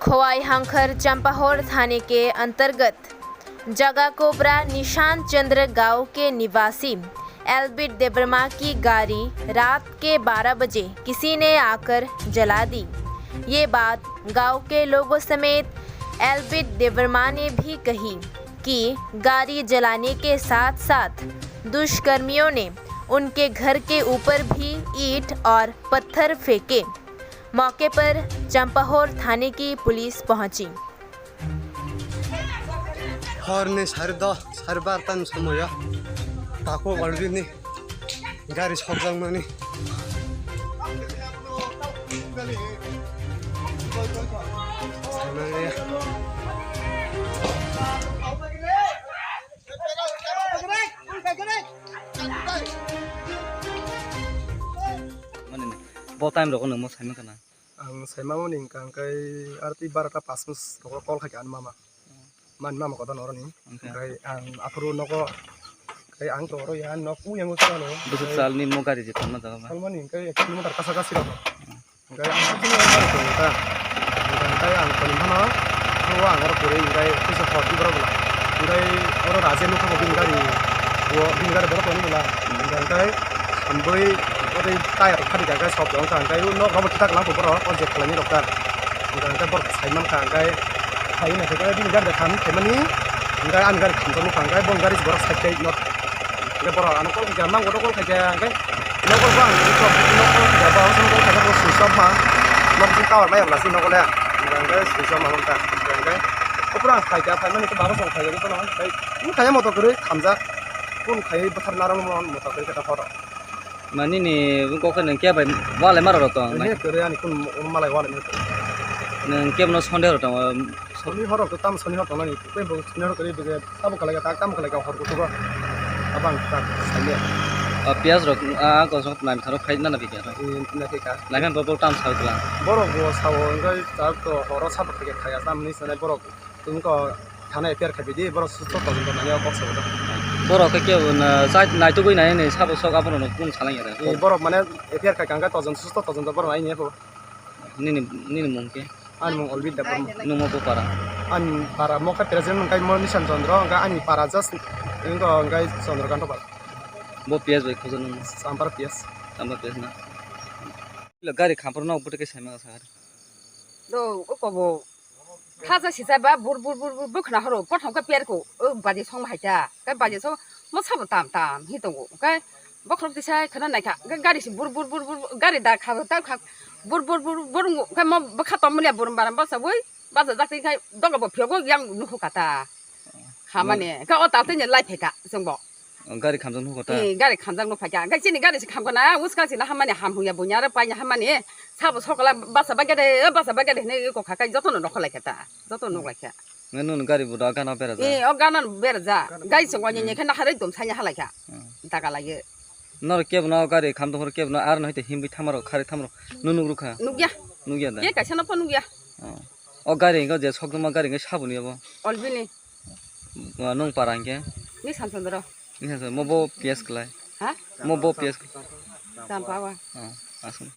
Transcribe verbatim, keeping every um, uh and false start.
खोवाई हांखर चंपाहोर थाने के अंतर्गत जगा कोबरा निशांत चंद्र गांव के निवासी एल्बिट देवर्मा की गाड़ी रात के बारह बजे किसी ने आकर जला दी। ये बात गांव के लोगों समेत एल्बिट देवर्मा ने भी कही कि गाड़ी जलाने के साथ साथ दुष्कर्मियों ने उनके घर के ऊपर भी ईंट और पत्थर फेंके। मौके पर चंपाहोर थाने की पुलिस पहुंची। Horni sari dos, sari barta ni somoyo tako Olbini gari sokjakmani. Mani bo time rogo nangma saimang kana. Ang saimamani hwnkha hwnkhe aro tei barota pash minute rogo call khaikha ani mama. Mani mama kotor noroni. Hwnkhe? Hwnkhe ang aphuru nogo, hwnkhe ang to oro ya nok uyango salo. Bwswk salni mo gari je tonma jaga ba? Salmani hwnkhe ek kilometer kasa kasi rok. Hwnkhe ang sini oro tong ta. Hwnkhe ang toni mano, o ang oro kwrwi hwnkhe kisa hor di borok bwla. Hwnkhe oro raje nukha bo bini gari, o bini gari borok toni bwla. Hwnkhe hambwi oro tire khadi kha khe sok tong kha, hwnkhe o nok rok bo kitak lang borok o je khlaini rok ta. Hwnkhe borok sai mankha, hwnkhe sai naikhe bini gari da khamwi phaimani, hwnkhe ani gari khamjakma kha, hwnkhe bo gari borok side kai nok. Hwnkhe borok ano call khaikha, mang kotor call khaikha, hwnkhe nogo bo ang nogo call khaikha, bo switch off ma, nok sing tower nai wngla se nogo le, hwnkhe switch off ma wngkha, hwnkhe opor ang khaikha, phaimani khe baro song khaikha, bono tei khaikha motor kwrwi khamjak, phone khaiwi bwthar narwkma motor kwrwi khe ta horo. Mani ni kok nang khe bai walai mara rok tong. He kwrwi ani kun malai walai mara. Nang kebo no Sunday rok tong. Soni horo ko tam soni horo tong nani. Koi bo soni horo kari bege tamo kalai ka tam kalai ka hor ko to. Abang tak sale. A piyas rok a ko sok nang tharo khai na na bikya. Na ke ka. Lai kan bor bor tam sa kla. Borok bo sawo ngai ta to horo sa bak ke khaya tam ni sanai borok. Tungko thana F I R khaibidi, borok susto todonto nani o kok sabodo. Borok khe kebo na, chai naitugwi nai ni sabo sok abono no kung salang ya da. Ni borok mane F I R khaikha hwnkhe todonto susto todonto borok nai ni abo. Nini, nini mung khe? Ani mung Olbit Debbarma. Nungmo bo para? Ani para mo khe present hwnkhe mo Nishan Chandra, hwnkhe ani para just wngkha hwnkhe Chandra Kanto para. Bo P S bai khojak nung? Sampara P S. Sampara P S na? Gari khampar no bwtwi khe saima sa. Do, o kobo. Khaja sisa ba bur bur bur bur bwkhwna horo, kothom khe perko, o baji song hai ta, khe baji song mo sabo tam tam hi tongo, khe bokhorok tisa khana naikha, khe gari si bur bur bur bur, gari da kha ta kha, bur bur bur bur, khe mo bwkha tom mulia bur bara basa bui, basa jak twi khai doga bo phiyok yang nukhu kata. Hamani, khe o tal tini lai phaikha chwngbo. Gari khamjak nukho ta? Eh, gari khamjak nuk phaikha. Khe chini gari se khamkha na, uskang sina hamani ham huya bunya re paina hamani. Sabo sokla basa bagade, basa bagade hne ko khakai joto no nokho laikha ta. Joto nuk laikha. Nge nun gari buda gana berajak? Eh, o gana berajak. Gai se wani ne khe na harai dum sanya halaikha. Daga laiye. Nor kebo no gari kham dokhor kebo no ar no hite himbi thamaro khari thamaro. Nunuk rukha? Nukya. Nukya da? Ke kaisa no pho nukya. O gari hwnkhe je sokjongma gari hwnkhe saboni abo? Olbini. Nung para hwnkhe? Ni Samsondro. Ni Samsondro. Mo bo P S klai? Ha? Mo bo P S klai? Champawa. Oh, aswk.